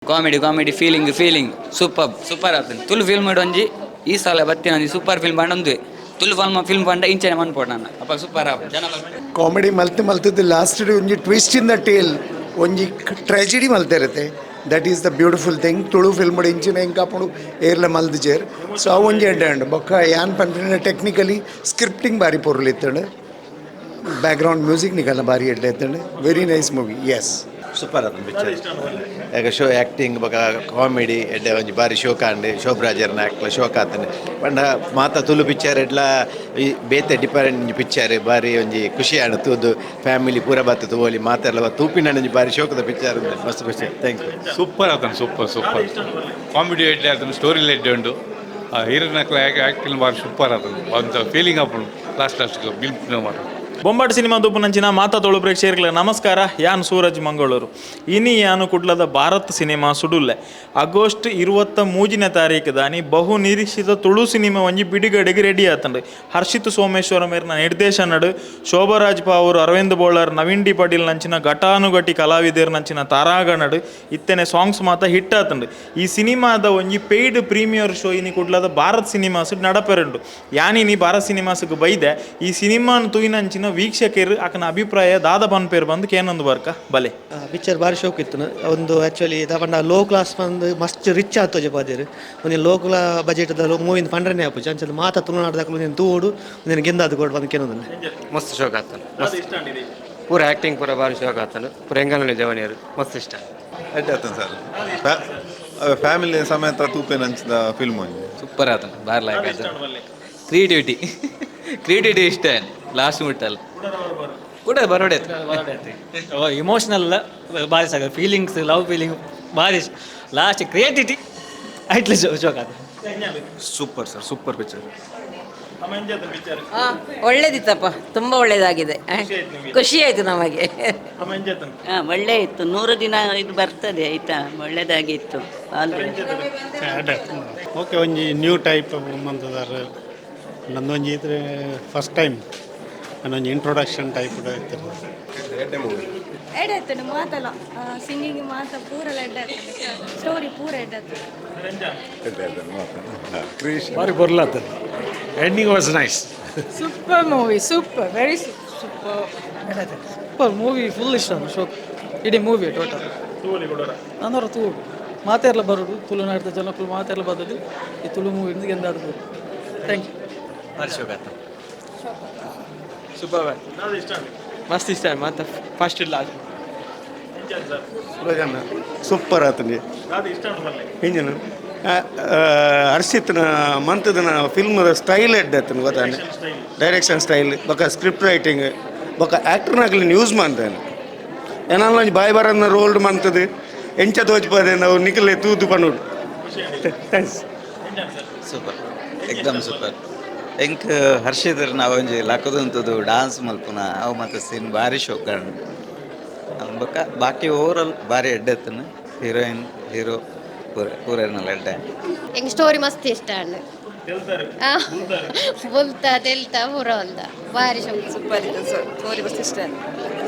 Comedy, comedy, feeling, feeling, super, super ಆತುಂಡು. Tulu film ಒಂಜಿ ಈ ಸಲ ಬತ್ತಿನ ಒಂಜಿ ಸೂಪರ್ ಫಿಲ್ಮ್ ಪಂಡ ಉಂದುವೆ. ತುಳು ಫಿಲ್ಮ್ ಫಿಲ್ಮ್ ಪಂಡ ಇಂಚನೆ ಮನ್ಪೊಡು ನನ ಅಪ ಸೂಪರ್ ಆಪುಂಡು ಜನ. ಕಾಮಿಡಿ ಮಲ್ತು ಮಲ್ತದ್ದು ಲಾಸ್ಟ್ ಒಂಜಿ ಟ್ವಿಸ್ಟ್ ಇನ್ the tail, ಒಂಜಿ tragedy ಮಲ್ತಿರುತ್ತೆ. That is the beautiful thing. Tulu film ಇಂಚಿನ ಎಂಕಾಪುಂಡು ಏರ್ಲ ಮಲ್ದಿಜೇರ್. ಸೊ ಅವು ಒಂಜಿ ಎಡ್ಡೆ ಉಂಡು. ಬೊಕ್ಕ ಯಾನ್ ಪನ್ಪಿನ ಟೆಕ್ನಿಕಲಿ ಸ್ಕ್ರಿಪ್ಟಿಂಗ್ ಬಾರಿ ಪೊರ್ಲು ಇತ್ತಂಡು. ಬ್ಯಾಕ್ಗ್ರೌಂಡ್ ಮ್ಯೂಸಿಕ್ ನಿಕಲ್ನ ಬಾರಿ ಎಡ್ಡೆ ಇತ್ತಂಡು. Very nice movie, yes. Super ಆತನ ಪಿಕ್ಚರ್. ಯಾಕ ಶೋ ಆ್ಯಕ್ಟಿಂಗ್ ಬೊಕ ಕಾಮಿಡಿ ಎಡ್ಡೆ. ಒಂಜಿ ಬಾರಿ ಶೋಕ ಆಂಡ್. ಶೋಭರಾಜರ್ನ ಆಕ್ಟ್ಲ ಶೋಕ ಆತನೆ. ಪಂಡ ಮಾತ ತುಳು ಪಿಕ್ಚರ್ ಎಡ್ಲ ಈ ಬೇತೆ ಡಿಫರೆಂಟ್ ಪಿಕ್ಚರ್. ಬಾರಿ ಒಂಜಿ ಖುಷಿ ಆಂಡ್ ತೂದು. ಫ್ಯಾಮಿಲಿ ಪೂರ ಬತ್ತು ತೂವೊಲಿ. ಮಾತೆರ್ಲ ತೂಪಿನ ಒಂಜಿ ಬಾರಿ ಶೋಕದ ಪಿಕ್ಚರ್. ಮಸ್ತ್ ಖುಷಿ, thank you. Super ಆತನ, ಸೂಪರ್ ಸೂಪರ್. ಕಾಮಿಡಿ ಎಡ್ಡೆ ಆತನ, ಸ್ಟೋರಿ ಎಡ್ಡೆ ಉಂಡು. ಆ ಹೀರೋನಕ್ಲ ಆ್ಯಕ್ಟಿಂಗ್ ಬಾರಿ ಸೂಪರ್ ಆತನ. ಒಂದು ಫೀಲಿಂಗ್ ಆಪುಂಡು ಲಾಸ್ಟ್ ಲಾಸ್ಟ್ ಬಿಲ್ ಮಾತ್ರ. ಬೊಂಬಾಟ್ ಸಿನಿಮಾ ತೂಪುನಂಚಿನ ಮಾತಾ ತುಳು ಪ್ರೇಕ್ಷಕರಿಗೆ ನಮಸ್ಕಾರ. ಯಾನ್ ಸೂರಜ್ ಮಂಗಳೂರು. ಇನಿ ಯಾನು ಕುಡ್ಲದ ಭಾರತ್ ಸಿನಿಮಾ ಸುಡುಲ್ಲೆ. ಆಗಸ್ಟ್ 23ನೇ ತಾರೀಕು ದಾನಿ ಬಹು ನಿರೀಕ್ಷಿತ ತುಳು ಸಿನಿಮಾ ಒಂಜಿ ಬಿಡುಗಡೆಗೆ ರೆಡಿ ಆತಂಡು. ಹರ್ಷಿತ್ ಸೋಮೇಶ್ವರ ಮೇರ್ನ ನಿರ್ದೇಶನಡು, ಶೋಭರಾಜ್ ಪಾವೂರು, ಅರವಿಂದ್ ಬೋಳರ್, ನವೀನ್ ಡಿ ಪಟೀಲ್ ನಂಚಿನ ಘಟಾನುಘಟಿ ಕಲಾವಿದರ್ ನಂಚಿನ ತಾರಾಗಣಡು ಇತ್ತನೆ ಸಾಂಗ್ಸ್ ಮಾತ ಹಿಟ್ ಆತಂಡು. ಈ ಸಿನಿಮಾದ ಒಂಜಿ ಪೇಯ್ಡ್ ಪ್ರೀಮಿಯರ್ ಶೋ ಇನಿ ಕುಡ್ಲದ ಭಾರತ್ ಸಿನಿಮಾಸ್ ನಡಪೆರುಂಡು. ಯಾನಿನಿ ಭಾರತ್ ಸಿನಿಮಾಸ್ಗೆ ಬೈದೆ. ಈ ಸಿನಿಮಾನ್ ತೂಯಿನಂಚಿನ ವೀಕ್ಷಕರು ಆಕನ ಅಭಿಪ್ರಾಯ ದಾದ ಪನ್ಪೇರು ಬಂದು ಕೇನೊಂದು ಬರ್ಕ ಬಲೆ. ಪಿಕ್ಚರ್ ಬಾರಿ ಶೋಕ್ ಇತ್ತು. ಒಂದು ಆ್ಯಕ್ಚುಲಿ ಪಂಡ ಲೋ ಕ್ಲಾಸ್ ಬಂದು ಮಸ್ತ್ ರಿಚ್ ಆತು ತೋಜಪಾದೆರ್. ಒಂಜಿ ಲೋ ಕ್ಲಾ ಬಜೆಟ್ ಮೂವಿನ ಪಂಡ್ರನೇ ಆಪುಜಿ. ಅಂಚದ ಮಾತ ತುಳುನಾಡ್ದಕುಲು ಒಂದಿನ ತೂವೊಡು, ಒಂದಿನ ಗೆಂದಾದ್ ಕೊಡು ಬಂದು ಕೇನೊಂದುಲ್ಲೆ. ಮಸ್ತ್ ಶೋಕ್ ಆತನ. ಮಸ್ತ್ ಪೂರ ಆ್ಯಕ್ಟಿಂಗ್ ಪೂರ ಭಾರಿ ಶೋಕ್ ಆತನ. ಪೂರ ಎಂಗನಲ್ಲಿ ಜವನಿಯರು ಮಸ್ತ್ ಇಷ್ಟ. ಎಡ್ಡೆ ಆತನ ಸರ್. ಫ್ಯಾಮಿಲಿ ಸಮೇತ ತೂಪೆನಂಚಿದ ಫಿಲ್ಮ್ ಒಂಜಿ. ಸೂಪರ್ ಆತನ, ಬಾರಿ ಲಾಯ್ಕ್ ಆತನ. ಕ್ರಿಯೇಟಿವಿಟಿ, ಕ್ರಿಯೇಟಿವಿಟಿ ಇಷ್ಟ. ಲಾಸ್ಟ್ ಮುಟ್ಟಲ್ಲ ಕೂಡ ಬರೋಡೆ. ಇಮೋಷನಲ್ ಭಾರಿ ಸಾಕ. ಫೀಲಿಂಗ್ಸ್, ಲವ್ ಫೀಲಿಂಗ್ ಭಾರಿ. ಲಾಸ್ಟ್ ಕ್ರಿಯೇಟಿವಿಟಿ ಐಟ್ಲಿ ಶೋಕ್ ಆತ. Super sir, super picture. ಒಳ್ಳೇದಿತ್ತಪ್ಪ, ತುಂಬ ಒಳ್ಳೇದಾಗಿದೆ. ಖುಷಿ ಆಯಿತು ನಮಗೆ. ಹಾಂ, ಒಳ್ಳೆ ಇತ್ತು. 100 ದಿನ ಇದು ಬರ್ತದೆ, ಆಯ್ತಾ? ಒಳ್ಳೆದಾಗಿತ್ತು ಆಲ್ರೆಡಿ. ಓಕೆ, ಒಂಜಿ ನ್ಯೂ ಟೈಪ್ ಮಂತದಾರ. ನಂದೊಂಜಿ ಇದ್ರೆ ಫಸ್ಟ್ ಟೈಮ್ ಒಂಜಿ ಇಂಟ್ರೊಡಕ್ಷನ್ ಟೈಪ್ ಇತ್ತು. ಎಡ್ಡೆ ಆಯ್ತು ಮಾತಲ್ಲ. ಸಿಂಗಿಂಗ್ ಮಾತ ಪೂರೆಲ್ಲ ಎಡ್ಡೆ ಆಯ್ತು. ಸ್ಟೋರಿ ಪೂರ ಎಡ್ಡೆ ಆಯ್ತು. ಬಾರಿ ಬೊರ್ಲಾತ. Ending was nice. Super movie, super, very super. Super movie, full ಇಷ್ಟ ಶೋಕ್ ಇಡೀ ಮೂವಿ ಟೋಟಲ್. ನಾನವರ ತೂಡು ಮಾತೆರ್ಲ ಬರೋಡು. ತುಳುನಾಡ್ದ ಜನಕ್ಕಳು ಮಾತೆರ್ಲ ಬದಲು ಈ ತುಳು ಮೂವಿ ಗೆಂದಾಡ್ಬೋದು. Thank you. ಭಾರಿ ಶೋಕ್ ಆತ. ಸೂಪರ್, ಮಸ್ತ್ ಇಷ್ಟ ಮತ್ತೆ ಫಸ್ಟ್ ಲಾಸ್ಟ್. ಸೂಪರ್ ಆತನಿ. ಇಂಜಿನ್ ಹರ್ಷಿತ್ನ ಮಂತದನ ಫಿಲ್ಮ್ದ ಸ್ಟೈಲ್ ಎಡ್ಡೆ ಆತನ ಗೊತ್ತಾನೆ. ಡೈರೆಕ್ಷನ್ ಸ್ಟೈಲ್ ಬೊಕ ಸ್ಕ್ರಿಪ್ಟ್ ರೈಟಿಂಗ್ ಬೊಕ ಆ್ಯಕ್ಟರ್ನಾಗಲಿ ಯೂಸ್ ಮಾಡ್ತಾನೆ. ಏನಾನ ಒಂಜಿ ಬಾಯ್ ಬರನ್ನ ರೋಲ್ಡ್ ಮಂತದು ಎಂಚ ತೋಜ್ಪದೆ ನಾವು ನಿಕಲೆ ತೂದು ಪನೋಡು. Thanks. Super, ಎಕ್ದಮ್ ಸೂಪರ್. ಎಂಕ್ ಹರ್ಷಿತರ್ ನಾವು ಒಂಜಿ ಲಕ್ಕದಂತದ್ದು ಡಾನ್ಸ್ ಮಲ್ಪುನ ಅವು ಮತ್ತು ಸೀನ್ ಭಾರಿ ಶೋಕ್. ಬೊಕ್ಕ ಬಾಕಿ ಓವರಾಲ್ ಭಾರಿ ಎಡ್ಡೆ ಎತ್ತನ. ಹೀರೋಯಿನ್, ಹೀರೋ ಪೂರ ಪೂರ ಎಡ್ಡೆ. ಎಂಗ್ ಸ್ಟೋರಿ ಮಸ್ತ್ ಇಷ್ಟ ಅಂಡ್ ಬುಲ್ತ ತೆಲ್ತ ಪೂರ ಒಂದ ಬಾರಿ ಶೋಕ್. ಸೂಪರ್ ಇತ್ತು ಸರ್, ಸ್ಟೋರಿ ಮಸ್ತ್ ಇಷ್ಟ.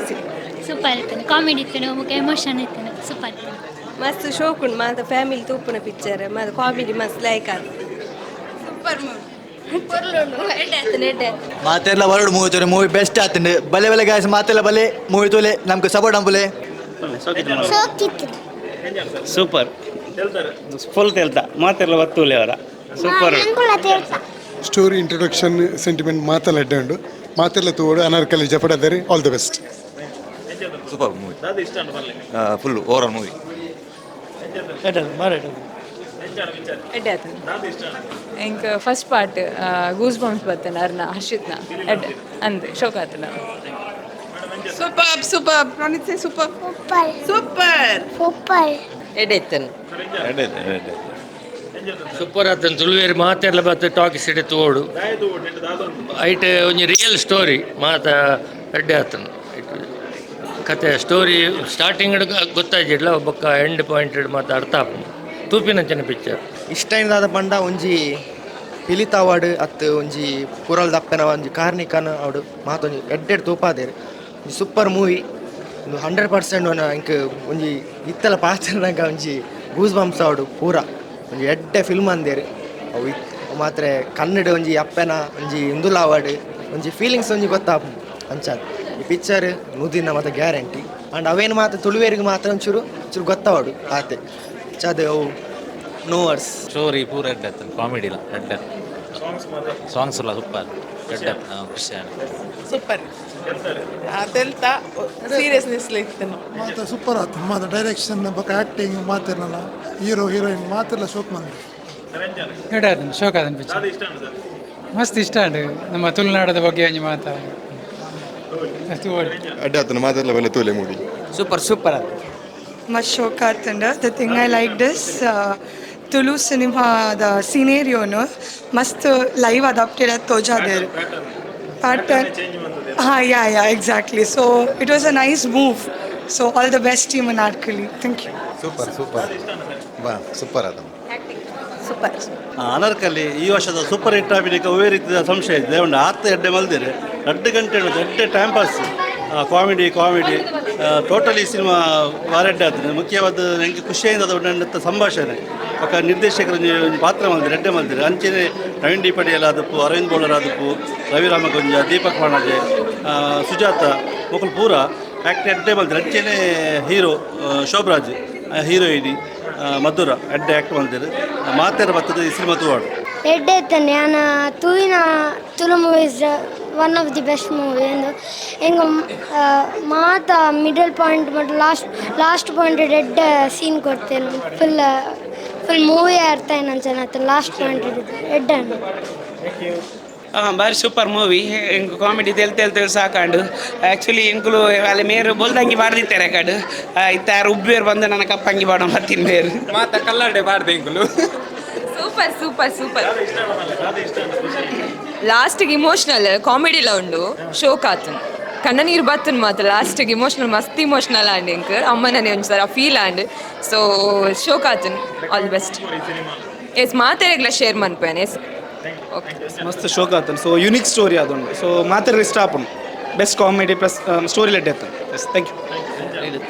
ಸೂಪರ್ ಇತ್ತು. ಕಾಮಿಡಿ ಇತ್ತು, ಮುಖ ಎಮೋಷನ್ ಇತ್ತು, ಸೂಪರ್ ಇತ್ತು. ಮಸ್ತ್ ಶೋಕ್ ಉಂಡು. ಮಾತ ಫ್ಯಾಮಿಲಿ ತೂಪುನ ಪಿಕ್ಚರ್. ಮಾತ ಕಾಮಿಡಿ ಮಸ್ತ್ ಲೈಕ್ ಆತು. ಸೂಪರ್ ಮೂವಿ, ಎಡ್ಡೆ ಆಯ್ತು, ಎಡ್ಡೆ ಆಯ್ತು. ಮಾತೆಲ್ಲ ವರ್ಲ್ಡ್ ಮೂವಿ ತೋರಿ. ಮೂವಿ ಬೆಸ್ಟ್ ಆತಂಡು. ಬಲೆ ಬಲೆ ಗಾಯ್ಸ್, ಮಾತೆಲ್ಲ ಬಲೆ ಮೂವಿ ತೋಲೆ, ನಮ್ಗೆ ಸಪೋರ್ಟ್ ಅಂಬುಲೆ. ಸೂಪರ್, ಫುಲ್ ತೆಲ್ತ. ಮಾತೆಲ್ಲ ಒತ್ತುಲೆ ಅವರ ಸೂಪರ್. ಸ್ಟೋರಿ ಇಂಟ್ರೊಡಕ್ಷನ್, ಸೆಂಟಿಮೆಂಟ್ ಮಾತೆಲ್ಲ ಎಡ್ಡೆ ಉಂಡು. ಮಾತೆಲ್ಲ ತೂವೊಡು. Anarkali ಜಪಡದರೆ. All the best. Super movie, full over movie. ಎಡ್ಡೆ ಆಯ್ತು. ಎಂಕ್ ಫಸ್ಟ್ ಪಾರ್ಟ್ ಗೂಸ್ ಬಂಪ್ಸ್ ಬರ್ತೇನೆ ಅರ್ನ ಹರ್ಷಿತ್ನ ಎಡ್ಡೆ ಅಂದೆ ಶೋಕ್ ಆತನ. Super, super Pranit, super, super. Super. ಎಡ್ಡೆ ಇತ್ತು. ಎಡ್ಡೆ ಎಡ್ಡೆ. ಸೂಪರ್ ಆತನ. ತುಳುವೇರು ಮಾತೆಲ್ಲ ಬತ್ತ ಟಾಕೀಸ್ ಇಡೆ ತೋಡು. ಐಟ್ ಒಂಜಿ ರಿಯಲ್ ಸ್ಟೋರಿ ಮಾತ ಎಡ್ಡೆ ಆತನ. ಕತೆ ಸ್ಟೋರಿ ಸ್ಟಾರ್ಟಿಂಗ್ ಗೊತ್ತಾಯ್ತಿಡ್ಲ, ಬೊಕ್ಕ ಎಂಡ್ ಪಾಯಿಂಟ್ ಮಾತ ಅರ್ಥ ಆಪುಂಡು. ತೂಪಿನಂಚಿನ ಪಿಕ್ಚರ್. ಇಷ್ಟ ದಾದ ಪಂಡ ಒಂಜಿ ಪಿಲಿತ ಅವಾರ್ಡ್ ಅತ್ತು, ಒಂಜಿ ಪುರಲ್ ದಪ್ಪೆನ ಒಂಜಿ ಕಾರ್ನಿಕನ ಅವಡು ಮಾತೊಂಜಿ ಎಡ್ಡೆಡ್ ತೂಪಾದೇರು. ಒಂಜಿ ಸೂಪರ್ ಮೂವಿ ಒಂದು, 100%. ಎಂಕ್ ಒಂಜಿ ಇತ್ತಲ ಪಾತ್ರನಾಗ ಒಂಜಿ ಗೂಸ್ ಬಂಪ್ಸ್ ಆವಡು ಪೂರ ಒಂಜಿ ಎಡ್ಡೆ ಫಿಲ್ಮ್ ಅಂದೇರು. ಅವು ಮಾತ್ರ ಕನ್ನಡ ಒಂಜಿ ಅಪ್ಪೆನ ಒಂಜಿ ಇಂದುಲ ಅವಾರ್ಡ್ ಒಂಜಿ ಫೀಲಿಂಗ್ಸ್ ಒಂಜಿ ಗೊತ್ತಾಪುಂಡು ಅಂಚಾದ್ ಈ ಪಿಕ್ಚರ್ ನುದಿನ ಮಾತ್ರ ಗ್ಯಾರಂಟಿ. ಆ್ಯಂಡ್ ಅವೇನು ಮಾತ್ರ ತುಳುವೇರಿಗೆ ಮಾತ್ರ ಒಂಚೂರು ಚೂರು ಗೊತ್ತಾವಡು ಆತೆ ಅಂಚಾದ್ ಅವು ನೋ ವರ್ಡ್ಸ್. ಸ್ಟೋರಿ ಪೂರ ಎಡ್ಡೆ ಆಯ್ತು, ಕಾಮಿಡಿ ಇಲ್ಲ ಎಡ್ಡೆ, ಸಾಂಗ್ಸ್ ಎಲ್ಲ ಸೂಪರ್ ಎಡ್ಡೆ, ಖುಷಿ. ಸೂಪರ್ ಅದೆಲ್ತ ಸೀರಿಯಸ್ನೆಸ್ ಇತ್ತು. ಮಾತ್ರ ಸೂಪರ್ ಆಯ್ತು ಮಾತ್ರ, ಡೈರೆಕ್ಷನ್ ಬೊಕ ಆ್ಯಕ್ಟಿಂಗ್ ಮಾತಿರಲ್ಲ, ಹೀರೋ ಹೀರೋಯಿನ್ ಮಾತಿರಲ್ಲ ಶೋಕ್ ಮಂದಿ. ಎಡ್ಡೆ ಆತಂಡು, ಶೋಕ್ ಆತಂಡು ಪಿಕ್ಚರ್, ಮಸ್ತ್ ಇಷ್ಟ ಉಂಟು. ನಮ್ಮ ತುಳುನಾಡದ ಬಗ್ಗೆ ಒಂಜಿ ಮಾತಾ ಎಡ್ಡೆ ಆತನ ಮಾತೆಲ್ಲ ಬಲ್ಲ ತೂಲೆ ಮೂಡಿ. ಸೂಪರ್ ಸೂಪರ್ ಆತು. ಮಸ್ತ್ ಶೋಕ್ ಆತಂಡ. The thing I like this Tulu ಸಿನಿಮಾದ ಸಿನೇರಿಯೋನು ಮಸ್ತ್ ಲೈವ್ ಅಡಾಪ್ಟೆಡ್ ಆಗಿ ತೋಜಾದೇರು ಪ್ಯಾಟರ್ನ್. ಹಾಂ, yeah yeah exactly. So it was a nice move. So all the best team Anarkali. Thank you. Super super ಬಾ ಸೂಪರ್ ಆದ. Super. Anarkali ಈ ವರ್ಷದ ಸೂಪರ್ ಹಿಟ್ ಆಗಲಿಕ್ಕೆ ಒಳ್ಳೆ ರೀತಿಯ ಸಂಶಯ ಇದೆ. ಒಂದು ಆತ ಎಡ್ಡೆ ಮಲ್ದಿರೆ 2 ಗಂಟೆ ಎಡ್ಡೆ time pass, comedy comedy totally cinema ವಾರೆಡ್ಡೆ ಆಗ್ತದೆ. ಮುಖ್ಯವಾದ ನನಗೆ ಖುಷಿಯಿಂದ ಅದು ಸಂಭಾಷಣೆ ಪಕ್ಕ ನಿರ್ದೇಶಕರು ಒಂಜಿ ಪಾತ್ರ ಮಲ್ದಿರೆ ಎಡ್ಡೆ ಮಲ್ದಿರೆ. ಅಂಚೆನೆ ನವೀನ್ ಡಿ ಪಟೇಲ್ ಆದಪ್ಪು, ಅರವಿಂದ್ ಬೋಳರ್ ಆದಪ್ಪು, ರವಿರಾಮ ಗುಂಜ, ದೀಪಕ್ ಪಾಣಾಜೆ, ಸುಜಾತ ಮೊಕಲು ಪೂರ ಆ್ಯಕ್ಟ್ ಎಡ್ಡೆ ಮಲ್ದಿರೆ. ಅಂಚೆನೆ ಹೀರೋ ಶೋಭರಾಜ್, ಹೀರೋಯಿನಿ ಮಧುರ ಎಡ್ಡೆ ಆ್ಯಕ್ಟ್ ಮಲ್ದಿರು. ಮಾತೆರ ಬರ್ತದೆ ಈ ಸಿನಿಮಾ ತೂವಾಡು. ಎಡ್ಡೆ ಇತ್ತಾನೆ ಯಾನ ತೂಯಿನ Tulu movies one of the best movie ಎಂದು ಎಂಗ ಮಾತ ಮಿಡಲ್ ಪಾಯಿಂಟ್ ಮತ್ತು ಲಾಸ್ಟ್ ಲಾಸ್ಟ್ ಪಾಯಿಂಟ್ ಎಡ್ಡೆ ಸೀನ್ ಕೊಡ್ತೇನೆ. ಫುಲ್ ಫುಲ್ ಮೂವಿ ಅರ್ಥ ಏನಂಚನ ಲಾಸ್ಟ್ ಪಾಯಿಂಟ್ ಎಡ್ಡೆ. ಬಾರಿ ಸೂಪರ್ ಮೂವಿ. ಎಂಕ್ ಕಾಮಿಡಿ ತೆಲ್ ತೆಲ್ ತೆಲ್ ಸಾಕಾಂಡು. ಆ್ಯಕ್ಚುಲಿ ಎಂಕುಲು ಅಲ್ಲಿ ಮೇರು ಬೋಲ್ದಂಗಿ ಬಾರ್ದಿತ್ತಾರೆ ಕಾಡು ಇತ್ತಾರು ಉಬ್ಬೇರು ಬಂದು ನನ್ನ ಕಪ್ಪಂಗಿ ಬಾಡ ಮತ್ತಿನ ಮೇರು ಮಾತ ಕಲ್ಲಡೆ ಬಾರ್ದೆ ಎಂಕುಲು. Super super super. ಲಾಸ್ಟಿಗೆ ಇಮೋಷನಲ್ ಕಾಮಿಡಿಲ ಉಂಡು, ಶೋಕ್ ಆತನ್, ಕಣ್ಣ ನೀರು ಬತ್ತನ್ ಮಾತ್ರ. ಲಾಸ್ಟಿಗೆ ಇಮೋಷನಲ್, ಮಸ್ತ್ ಇಮೋಷನಲ್ ಆಂಡ್ ಎಂಕ್ ಅಮ್ಮನೇ ಒಂಜಿ ಫೀಲ್ ಆಂಡ್ ಸೊ ಶೋಕ್ ಆತನ್. All the best. S ಮಾತೆರೆಗ್ಲ ಶೇರ್ ಮನ್ಪೇನೆ. Yes okay. ಮಸ್ತ್ ಶೋಕ್ ಆತನ್. ಸೊ ಯುನಿಕ್ ಸ್ಟೋರಿ ಅದೊಂದು, ಸೊ ಮಾತ್ರ ಇಷ್ಟ ಆಪುಂಡು. ಬೆಸ್ಟ್ ಕಾಮಿಡಿ ಪ್ಲಸ್ ಸ್ಟೋರಿ ಲೆಡ್ ಆತನ್. Yes, thank you.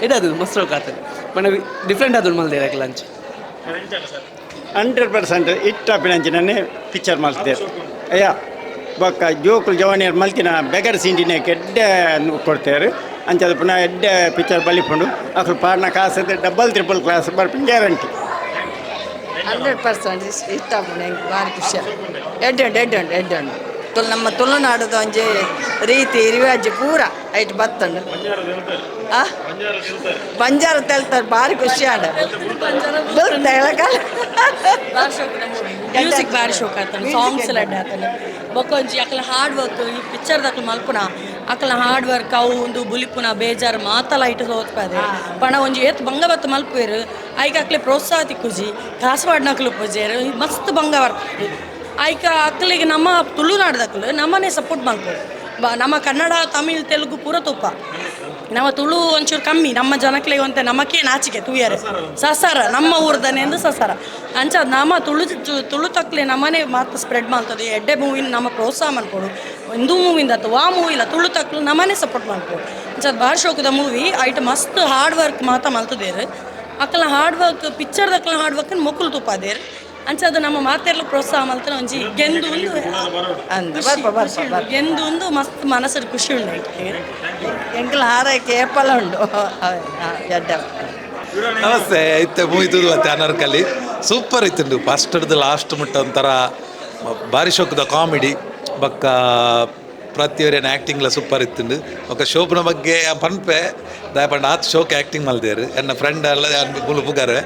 ಎಡ್ಡೆ ಮಸ್ತ್ ಶೋಕ್ ಆತನ್, ಪಂಡ ಡಿಫ್ರೆಂಟ್ ಆತುಂಡು ಮಲ್ದೇರ್ ಲಂಚ್. 100% ಇಟ್ಟ ಪಿನಂಚಿನೇ ಪಿಕ್ಚರ್ ಮಲ್ತೇವೆ ಅಯ್ಯ. ಬೊಕ್ಕ ಜೋಕುಲು ಜವಾನಿಯರು ಮಲ್ತಿನ ಬೆಗರ್ ಸಿಂಡಿನ ಎಡ್ಡೆ ಕೊಡ್ತೇವೆ. ಅಂಚದ ಪುನಃ ಎಡ್ಡೆ ಪಿಕ್ಚರ್ ಬಲಿಪುಂಡು. ಅಕ್ಲು ಪಾಡ್ನ ಕಾಸು ಡಬಲ್ ತ್ರಿಪಲ್ ಕ್ಲಾಸ್ ಬರ್ಪಿನ ಗ್ಯಾರಂಟಿ. 100% ಇಷ್ಟ ಆಪುಂಡು ಎಂಕ್, ಭಾರಿ ಖುಷಿ. ಎಡ್ಡೆ ಉಂಡು ಎಡ್ಡೆ ಉಂಡು ಎಡ್ಡೆ ಉಂಡು. ತುಳು ನಮ್ಮ ತುಳುನಾಡದ ಒಂಜಿ ರೀತಿ ರಿವಾಜು ಪೂರ ಐಟ್ ಬತ್ತುಂಡು. ಆ ಬಂಜಾರ ತೆಲ್ತಾರೆ, ಭಾರಿ ಖುಷಿ ಆಂಡ. ಮ್ಯೂಸಿಕ್ ಭಾರಿ ಶೋಕ್ ಆತನ, ಸಾಂಗ್ಸ್ ಎಲ್ಲ ಎಡ್ಡೆ ಆತನ. ಬೊಕ್ಕ ಒಂಜಿ ಅಕಲ ಹಾರ್ಡ್ ವರ್ಕ್ ಈ ಪಿಕ್ಚರ್ದಕ್ಲು ಮಲ್ಪುನ ಅಕಲ ಹಾರ್ಡ್ ವರ್ಕ್ ಅವು ಒಂದು ಬುಲಿಪುನ ಬೇಜಾರು ಮಾತಲ ಇಟ್ಟು ಸೋತ್ಪದೆ ಪಣ ಒಂಜಿ ಏತ್ ಬಂಗ ಬತ್ತು ಮಲ್ಪುವೆರು. ಐಕ ಅಕ್ಲೆ ಪ್ರೋತ್ಸಾಹ ತಿಕ್ಕುಜಿ, ಕಾಸವಾಡ್ನಕ್ಲು ಪೂಜೆರು ಮಸ್ತ್ ಬಂಗ ಬರ್ಪು. ಐಕ ಅಕ್ಲಿಗೆ ನಮ್ಮ ತುಳುನಾಡ್ದಕ್ಲು ನಮ್ಮನೆ ಸಪೋರ್ಟ್ ಮಲ್ಪು. ನಮ್ಮ ಕನ್ನಡ ತಮಿಳ್ ತೆಲುಗು ಪೂರ ತುಪ್ಪ, ನಮ್ಮ ತುಳು ಒಂಚೂರು ಕಮ್ಮಿ. ನಮ್ಮ ಜನಕ್ಲೆಗೆ ಒಂತೆ ನಮಕೇ ನಾಚಿಕೆ ತೂಯರೆ ಸಸಾರ ನಮ್ಮ ಊರ್ದನೆ ಎಂದು ಸಸಾರ ಅಂಚ ನಮ್ಮ ತುಳು ತುಳು ತಕ್ಲೆ ನಮ್ಮನೆ ಮಾತ್ರ ಸ್ಪ್ರೆಡ್ ಮಾಡ್ತದೆ. ಎಡ್ಡೆ ಮೂವಿನ ನಮ್ಮ ಪ್ರೋತ್ಸಾಹ ಮನ್ಪೊಡು. ಹಿಂದೂ ಮೂವಿಂದ ಅಥವಾ ಆ ಮೂವಿ ಇಲ್ಲ, ತುಳು ತಕ್ಲು ನಮ್ಮನೆ ಸಪೋರ್ಟ್ ಮನ್ಪೊಡು. ಅಂಚ ಭಾರಿ ಶೋಕದ ಮೂವಿ. ಐಟ್ ಮಸ್ತ್ ಹಾರ್ಡ್ ವರ್ಕ್ ಮಾತ ಮಲ್ತದೇರು. ಅಕ್ಕಲ ಹಾರ್ಡ್ ವರ್ಕ್ ಪಿಕ್ಚರ್ದಕ್ಲ ಹಾರ್ಡ್ ವರ್ಕ್ ಮೊಕ್ಕಲು ತುಪ್ಪಾದೇರು. ಅಂಚ ಅದು ನಮ್ಮ ಮಾತೆಲ್ಲ ಪ್ರೋತ್ಸಾಹ ಮಲ್ತನ ಒಂಜಿ ಗೆಂದು ಒಂದು ಗೆಂದು ಒಂದು ಮಸ್ತ್ ಮನಸ್ಸು ಖುಷಿ ಉಂಡು. ಎಂಕಲ ಹಾರೈಕೆ ಏಪಲ ಉಂಡು ಎಡ್ಡೆ. ನಮಸ್ತೆ. ಇತ್ತೆ ಮೂವಿ ತೂದು ಅತ್ತೆ ಅನಾರ್ಕಲಿ ಸೂಪರ್ ಇತ್ತುಂಡು. ಫಸ್ಟ್ ಹಿಡ್ದು ಲಾಸ್ಟ್ ಮುಟ್ಟ ಒಂಥರ ಭಾರಿ ಶೋಕದ ಕಾಮಿಡಿ. ಬೊಕ್ಕ ಪ್ರತಿಯೊರಿಯನ ಆ್ಯಕ್ಟಿಂಗ್ಲ ಸೂಪರ್ ಇತ್ತುಂಡು. ಬೊಕ್ಕ ಶೋಪ್ನ ಬಗ್ಗೆ ಪನ್ಪೆ ದಾಯ ಪಂಡ ಆತ್ ಶೋಕ್ ಆ್ಯಕ್ಟಿಂಗ್ ಮಲ್ದೇರು. ಎನ್ನ ಫ್ರೆಂಡ್ ಎಲ್ಲ ಮುಲು ಪುಗಾರೆ.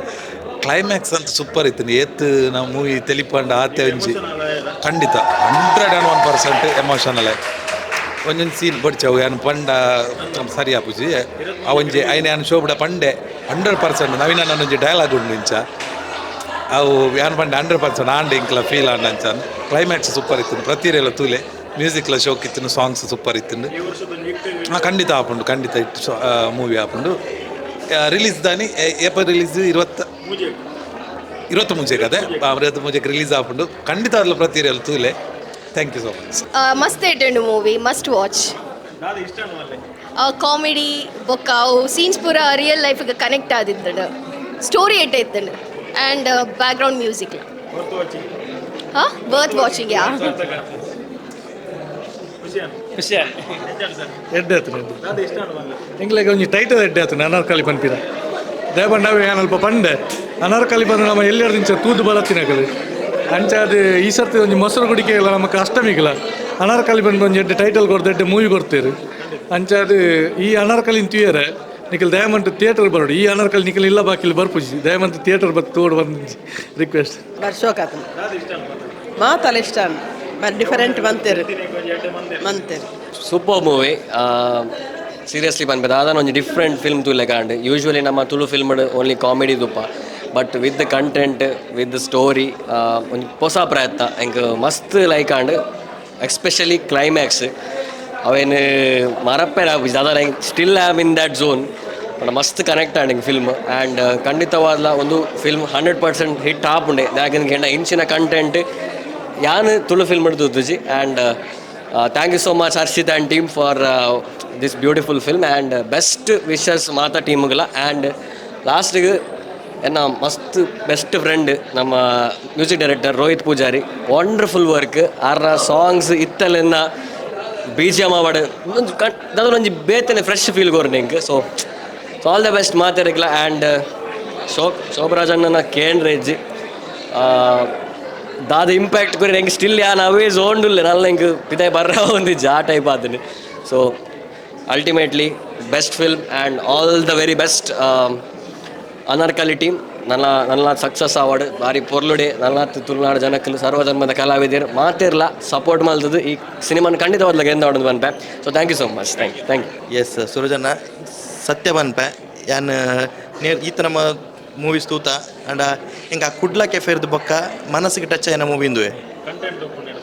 ಕ್ಲೈಮ್ಯಾಕ್ಸ್ ಅಂತ ಸೂಪರ್ ಇತ್ತು. ಏತ್ ನಾವು ಮೂವಿ ತೆಲಿಪಂಡ ಆತೆ ಒಂಜಿ ಖಂಡಿತ 101% ಎಮೋಷನಲ್. ಒಂಜೊಂದು ಸೀನ್ ಬಡ್ಚವು ಯಾನ್ ಪಂಡ ಸರಿ ಆಪುಜಿ. ಆ ಒಂಜಿ ಐನ ಯಾನ್ ಶೋಬುಡ ಪಂಡೆ 100% ನವೀನ ಒಂಜಿ ಡೈಲಾಗ್ ಉಂಡು ಇಂಚ ಅವು ಯಾನ್ ಪಂಡೆ 100% ಆಂಡ್ ಇಂಕ್ಲ ಫೀಲ್ ಆಂಡ್ ಅಂಚ. ಕ್ಲೈಮ್ಯಾಕ್ಸ್ ಸೂಪರ್ ಇತ್ತು. ಪ್ರತಿರೆಲ್ಲ ತೂಲೆ ಮ್ಯೂಸಿಕ್ಲ ಶೋಕ್ ಇತ್ತು, ಸಾಂಗ್ಸ್ ಸೂಪರ್ ಇತ್ತು. ಹಾಂ ಖಂಡಿತ ಆಪುಂಡು, ಖಂಡಿತ ಇಟ್ಟು ಮೂವಿ ಆಪುಂಡು. ರಿಲೀಸ್ ದಾನಿ ಏಪ ರಿಲೀಸ್ 20 ಮುಂಚೆಗೆ ಅದೇ 20 ಮುಂಚೆಗೆ ರಿಲೀಸ್ ಆಪುಂಡು. ಖಂಡಿತ ಅಲ್ಲ ಪ್ರತಿರೆಲ್ಲ ತೂಲೆ. Thank you so much. ಮಸ್ತ್ ಎಡ್ಡೆ ಮೂವಿ, ಮಸ್ಟ್ ವಾಚ್. ಕಾಮಿಡಿ ಬೊಕ್ಕ ಅವು ಸೀನ್ಸ್ ಪೂರ ರಿಯಲ್ ಲೈಫ್ಗೆ ಕನೆಕ್ಟ್ ಆದಿತ್ತಂಡು. ಸ್ಟೋರಿ ಎಡ್ಡೆ ಇತ್ತಂಡು. And background music. Huh? Worth watching, yeah. ಖುಷಿ ಎಡ್ಡೆ ಆತು. ಎಂಗ್ಲಾಗ ಒಂಜಿ ಟೈಟಲ್ ಎಡ್ಡೆ ಆತು, ಅನಾರ್ಕಲಿ ಪನ್ಪಿನ. ದೇಬಂಡಾವೆ ಅಲ್ಪ ಪಂಡೆ ಅನಾರ್ಕಲಿ ಬಂದು ನಮ್ಮ ಎಲ್ಲೆರಡು ನಿಂಚ ತೂದು ಬಲತ್ತಿನಕಲು ಅಂಚಾದ ಈ ಸರ್ತಿ ಒಂಜಿ ಮೊಸರು ಗುಡಿಕೆ ಇಲ್ಲ ನಮಕ್ ಅಷ್ಟಮಿಗಿಲ್ಲ ಅನಾರ್ಕಲಿ ಬಂದು ಒಂಜಿ ಎಡ್ಡೆ ಟೈಟಲ್ ಕೊಡ್ದು ಎಡ್ಡೆ ಮೂವಿ ಕೊಡ್ತೀರಿ. ಅಂಚಾದ ಈ ಅನಾರ್ಕಲಿನ ತೂಯರೆ ನಿಖಲ್ ದಯಮಂತ ಥಿಯೇಟರ್ ಬರೋಡು. ಈ ಅನಾರ್ಕಲಿ ನಿಖಲ್ ಇಲ್ಲ ಬಾಕಿಲ್ ಬರ್ಪುಜಿ ದಯಮಂತ ಥಿಯೇಟರ್ ಬತ್ತು ತೋಡು ಬಂದು ರಿಕ್ವೆಸ್ಟ್. ಶೋಕಾತು ಮಾತಲ್ಲ ಇಷ್ಟ ಡಿಫರೆಂಟ್ ಮಂತೇರು ಮಂತೇರು. ಸೂಪರ್ ಮೂವಿ ಸೀರಿಯಸ್ಲಿ ಪನ್ಪೆ ದಾದಾನ ಒಂಜಿ ಡಿಫ್ರೆಂಟ್ ಫಿಲ್ಮ್ ತೂಲೆಕಾಂಡ್. ಯೂಶ್ವಲಿ ನಮ್ಮ ತುಳು ಫಿಲ್ಮ್ ಓನ್ಲಿ ಕಾಮಿಡಿ ತುಪ್ಪ, but with the content, with the story ಒಂಜಿ ಹೊಸ ಪ್ರಯತ್ನ ಎಂಕ್ ಮಸ್ತ್ ಲೈಕ್ ಆಂಡ್. ಎಸ್ಪೆಷಲಿ ಕ್ಲೈಮ್ಯಾಕ್ಸ್ ಅವೇನು ಮರಪ್ಪೆ ದಾದ still am in that zone. ಪಂಡ ಮಸ್ತ್ ಕನೆಕ್ಟ್ ಆಂಡ್ ಫಿಲ್ಮ್ ಆ್ಯಂಡ್ ಖಂಡಿತವಾದ್ಲ ಒಂದು ಫಿಲ್ಮ್ 100% ಹಿಟ್ ಆಪುಂಡೆ. ದಾಯೆಗ್ ಕೆಂಡ ಇಂಚಿನ ಕಂಟೆಂಟ್ ಯಾನ್ ತುಳು ಫಿಲ್ಮ್ ತೂತುಜಿ. And thank you so much Harshit and team for this beautiful film and best wishes ಮಾತಾ ಟೀಮ್ಗಳ. ಆ್ಯಂಡ್ ಲಾಸ್ಟಿಗೆ ಎನ್ನ ಮಸ್ತ್ ಬೆಸ್ಟ್ ಫ್ರೆಂಡ್ ನಮ್ಮ music director Rohit Poojary, wonderful work. ಆರ್ನ ಸಾಂಗ್ಸ್ ಇತ್ತಲೆನ್ನ ಬಿ ಜಿ ಎಮ್ ಆವಡ್ ಒಂಜಿ ಬೇತನೆ ಫ್ರೆಶ್ ಫೀಲ್ ಕೊರ್ನೆ ಎಂಕ್. ಸೊ ಸೊ ಆಲ್ the best ಮಾತೆರೆಗ್ಲ. ಆ್ಯಂಡ್ ಶೋಭರಾಜ್ ಅಣ್ಣನ ಕೇಂದ್ರ ದಾದ ಇಂಪ್ಯಾಕ್ಟ್ ಕೊರಿ ಎಂಕ್ ಸ್ಟಿಲ್ ಯಾನ್ ಅವೇ ಝೋಂಡುಲ್ಲೆ ನಲ್ಲ ಎಂಕ್ ಪಿದಾಯ್ ಬರ್ರ ಒಂದು ಜಾ type ಆತನೆ. So ultimately best film and all the very best Anarkali team. ನನ್ನ ನನ್ನ ಸಕ್ಸಸ್ ಅವಾರ್ಡ್ ಬಾರಿ ಪೊರ್ಲುಡೆ ನನ್ನ ತುಳುನಾಡು ಜನಕ್ಕಲು ಸರ್ವಧರ್ಮದ ಕಲಾವಿದರು ಮಾತಿರ್ಲ ಸಪೋರ್ಟ್ ಮಲ್ತದ್ದು ಈ ಸಿನಿಮಾನ ಖಂಡಿತವಾದ್ಲ ಗೆಂದ ಪನ್ಪೆ. So thank you so much, thank you, thank you. S ಸುರಜನ್ನ ಸತ್ಯ ಪನ್ಪೆ ಯಾನ್ ನೇರ್ ಈತ ನಮ್ಮ ಮೂವೀಸ್ ತೂತ ಅಂಡ ಎಂಕ್ ಆ ಕುಡ್ಲ ಕೆಫೆರ್ದು ಬೊಕ್ಕ ಮನಸ್ಸಿಗೆ ಟಚ್ ಆಯಿನ ಮೂವಿ ಇಂದುವೆ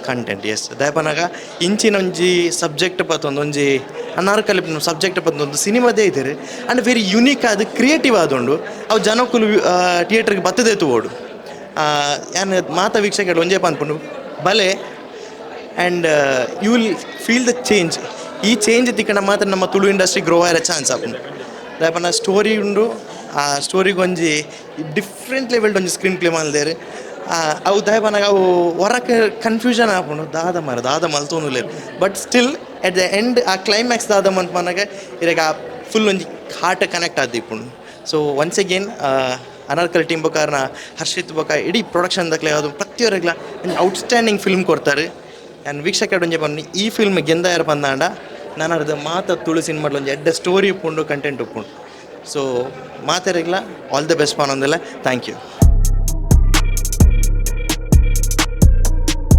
ಕಂಟೆಂಟ್. ಎಸ್, ದಾಯಪನಾಗ ಇಂಚಿನ ಒಂಜಿ ಸಬ್ಜೆಕ್ಟ್ ಪತ್ತೊಂದು ಒಂಜಿ ಅನಾರ್ಕಲಿ ಸಬ್ಜೆಕ್ಟ್ ಪತ್ತೊಂದು ಸಿನಿಮಾದೇ ಇದ್ದಾರೆ ಆ್ಯಂಡ್ ವೆರಿ ಯುನೀಕ್ ಆದ್ ಕ್ರಿಯೇಟಿವ್ ಆದುಂಡು. ಅವು ಜನಕ್ಕುಲು ಥಿಯೇಟ್ರಿಗೆ ಬತ್ತದೇ ತೂವೋಡು. ಯಾನ್ ಮಾತ ವೀಕ್ಷಕರು ಒಂಜೇ ಪನ್ಪುಂಡು ಬಲೆ and you will feel the change. ಈ ಚೇಂಜ್ ತಿಕ್ಕಣ ಮಾತ್ರ ನಮ್ಮ ತುಳು ಇಂಡಸ್ಟ್ರಿ ಗ್ರೋ ಆಯರ ಚಾನ್ಸ್ ಆಪುಂಡು. ದಾಯಪನ ಸ್ಟೋರಿ ಉಂಡು, ಆ ಸ್ಟೋರಿಗೆ ಒಂಜಿ ಡಿಫ್ರೆಂಟ್ ಲೆವೆಲ್ ಒಂಜಿ ಸ್ಕ್ರೀನ್ ಪ್ಲೇ ಮಲ್ದೇರು. ಅವು ದಾಯಪನಾಗ ಅವು ಹೊರಕ್ಕೆ ಕನ್ಫ್ಯೂಷನ್ ಆಪುಂಡು, ದಾದ ಮಾರ ದಾದ ಮಲ್ತೊಂದುಲ್ಲೆರ್. But still at the end ಆ ಕ್ಲೈಮ್ಯಾಕ್ಸ್ ದಾದ ಮನ್ಪನಾಗ ಇರೆಗ್ ಆ ಫುಲ್ ಒಂಜಿ ಹಾರ್ಟ್ ಕನೆಕ್ಟ್ ಆದಿಪ್ಪುಂಡು. ಸೊ ಒನ್ಸ್ ಅಗೇನ್ ಅನಾರ್ಕಲಿ ಟೀಮ್ ಬೊಕ ಹರ್ಷಿತ್ ಬೊಕ ಇಡೀ ಪ್ರೊಡಕ್ಷನ್ ದಕ್ಲೆ ಅದು ಪ್ರತಿಯೊರಗ್ಲ ಒಂಜಿ ಔಟ್ಸ್ಟ್ಯಾಂಡಿಂಗ್ ಫಿಲ್ಮ್ ಕೊಡ್ತಾರೆ. ಆ್ಯಂಡ್ ವೀಕ್ಷಕರು ಒಂಜಿ ಪನ್ನಿ ಈ ಫಿಲ್ಮ್ ಗೆಂದಾಯರ ಪಂದಾಂಡ ನಾನು ಅರ್ಧ ಮಾತ ತುಳು ಸಿನಿಮಾಡ್ಲ ಒಂಜಿ ಎಡ್ಡೆ ಸ್ಟೋರಿ ಉಪ್ಪುಂಡು, ಕಂಟೆಂಟ್ ಉಪ್ಪುಂಡು. ಸೊ ಮಾತೆರೆಗ್ಲ ಆಲ್ the best ಪನೊಂದುಲ್ಲೆ. Thank you.